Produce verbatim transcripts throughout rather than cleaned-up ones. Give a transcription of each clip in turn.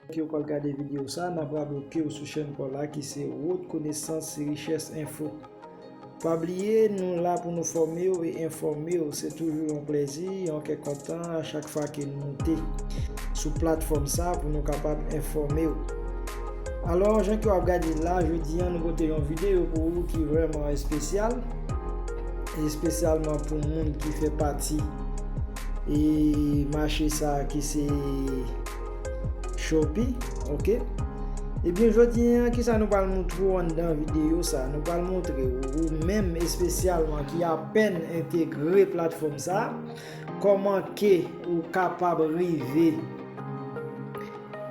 Ke w pral gade videyo sa, n ap raple w ke w sou chèn pa w la ki se Wout Konesans Richès Enfo. Pa bliye, nou la pou nou fòme w e enfòme w. Se toujou yon plezi, yon kè kontan a chak fwa ke nou moute sou platfòm sa pou nou kapab enfòme w. Alò, jan ke w ap gade la, jodi a nou pote yon videyo pou ou ki vrèman espesyal, espesyalman pou moun ki fè pati e mache sa ki se Shopee, oke? Ebyen, jodi a, kisa nou pral montre w anndan videyo sa? Nou pral montre w, ou menm espesyalman ki apèn entegre platfòm sa, kòman ke ou kapab rive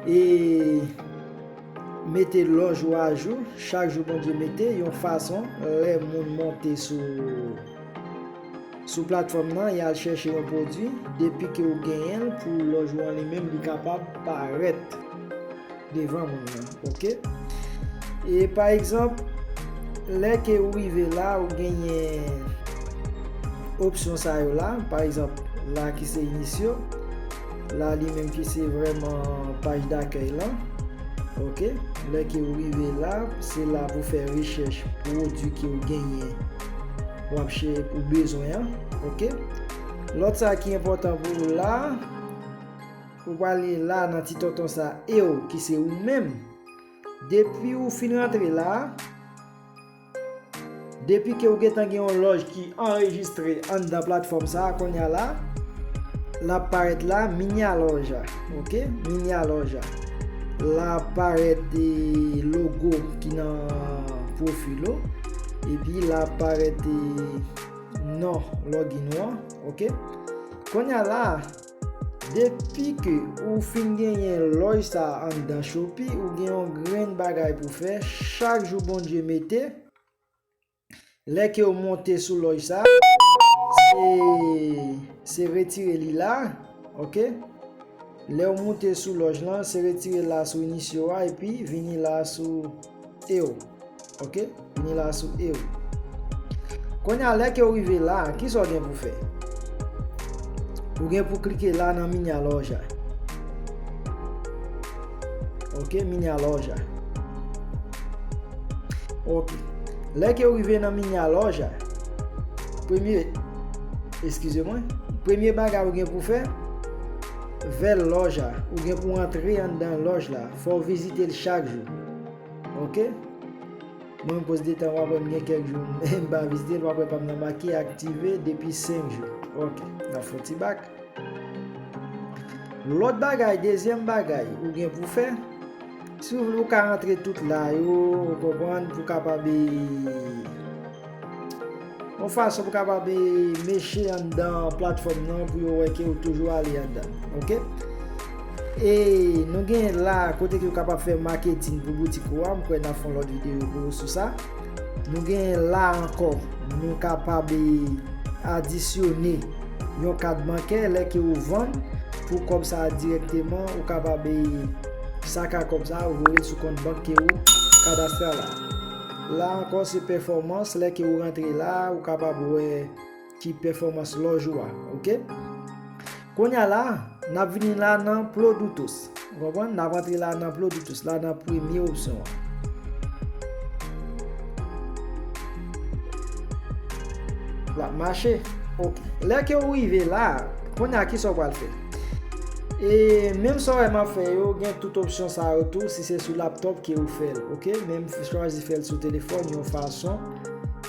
e mete lòj ou ajou, chak jou Bondye mete, yon fason, lè moun monte sou, sou platfòm nan, y al chèche yon pwodui, depi ke ou genyen l, pou lòj ou an li menm, li kapab parèt devan moun nan, oke? E pa egzanp, lè ke ou rive la, ou genyen opsyon sa yo la, pa egzanp, la ki se inisyo, la li menm ki se vrèman paj dakèy lan, oke? Lè ke ou rive la, se la pou fè rechèch pwodui ke ou genyen, w ap chè-, ou bezwen an, oke? Lòt sa ki enpòtan pou ou la, ou prale la nan ti tonton sa e w ki se ou menm. Depi ou fin rantre la, depi ke ou gentan gen yon lòj ki anrejistre anndan platfòm sa a, kounye a la, l ap parèt la, minya lòj a, oke? Minya lòj a. L ap parèt, e, logo ki nan pwofil ou, epi l ap parèt, e, non login ou an, oke? Kounye a la, depi ke ou fin genyen lòj sa anndan Shopee, ou gen yon grenn bagay pou fè. Chak jou Bondye mete, lè ke ou monte sou lòj sa, se, se retire li la, oke? Lè ou monte sou lòj lan, se retire la sou inisyo a, epi vini la sou e w. Oke? Vini la sou e w. Kounye a, lè ke ou rive la, kisa w gen pou fè? Ou gen pou klike la nan minya lòj la. Oke, minya lòj la. Oke. Lè ke ou rive nan minya lòj la, premye, eskize mwen, premye bagay ou gen pou fè, vè lòj la, ou gen pou antre anndan lòj la, fò w vizite l chak jou. Oke? Mwen, m pwos de tan, w ap wè m gen kèk jou m pa vizite l, w ap wè pa m nan make aktive depi senk jou. Oke, n ap fè yon ti bak. Lòt bagay, dezyèm bagay ou gen pou fè, si w vle, ou ka rantre tout la yo, ou konprann, pou kapab, e, yon fason pou kapab, e, meche anndan platfòm nan pou yo wè ke ou toujou ale anndan. Oke? E nou gen la kote ke ou kapab fè maketin pou boutik ou a, m kwè n ap fè yon lòt videyo pou ou sou sa. Nou gen la ankò, nou kapab, e, adisyone yon kat bankè lè ke ou vann pou kòb sa a dirèkteman, ou kapab, e, saka kòb sa a, ou voye l sou kont bank ke ou kadastre la. La ankò, se pèfòmans, lè ke ou rantre la, ou kapab wè ki pèfòmans lòj ou a, oke? Kounye a la, n ap vini la nan Produtos. Ou konprann? N ap rantre la nan Produtos, la nan premye opsyon an. L ap mache. Oke. Lè ke ou rive la, kounye a kisa w pral fè? E menm sa w wè m ap fè yo, gen tout opsyon sa yo tou, si se sou laptòp ke ou fè l, oke? Men m chwazi fè l sou telefòn, yon fason,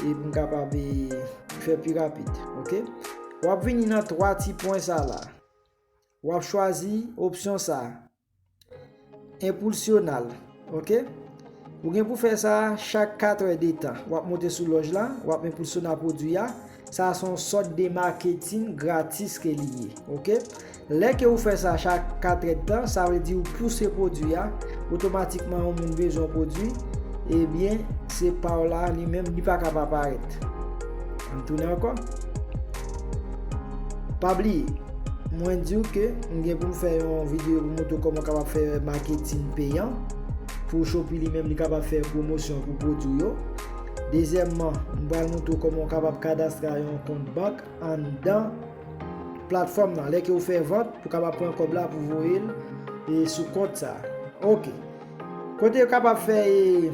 e pou m kapab, e, fè pi rapid, oke? W ap vini nan twa ti pwen sa la. W ap chwazi opsyon sa. Enpulsional, oke? Ou gen pou fè sa chak kat è de tan. W ap monte sou lòj la, w ap enpulsiona pwodui a. Sa a se yon sòt de maketin gratis ke li ye, oke? Lè ke ou fè sa chak kat è de tan, sa vle di ou pouse pwodui a, otomatikman yon moun bezwen yon pwodui, ebyen, se pa w la, li menm, li pa ka pa parèt. Ann tounen ankò. Pa bliye, mwen di w ke m gen pou m fè yon videyo pou montre w kòman w kapab fè maketin peyan, pou Shopee li menm, li kapab fè pwomosyon pou pwodui yo. Dezyèmman, m pral montre w kòman w kapab kadastre yon kont bank anndan platfòm nan. Lè ke ou fè vant, pou kapab pran kòb la pou voye l, e, sou kont sa. Ok. Kote yo kapab fè e,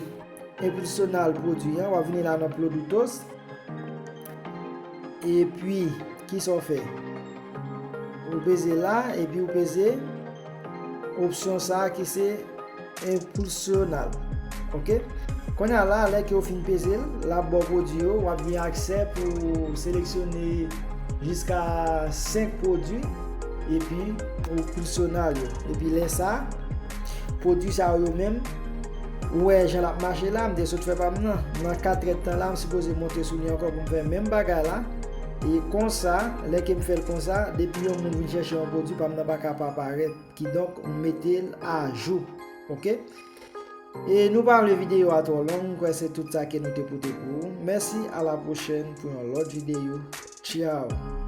impulsional pwodui an, w ap vini la nan Productos. Epi, kisa w fè? Ou peze la, epi ou peze opsyon sa a ki se impulsional. Ok? Kounye a la, lè ke w fin peze l, l ap ba w pwodui yo, w ap gen aksè pou seleksyone jiska senk pwodui, epi impulsional yo. Epi lè sa, pwodui sa yo menm, ou wè jan l ap mache la, m te sot fè pa m nan. Nan kat èdtan la, m sipoze monte sou li ankò pou m fè menm bagay la. E konsa, lè ke m fè l konsa, depi yon moun vin chèche yon pwodui, pa m nan pa ka pa parèt. Kidonk, m mete l ajou. Ok? E nou pa vle videyo a twò long, m kwè se tout sa ke nou te pote pou ou. Mèsi, a la pwochèn pou yon lòt videyo. Tchao!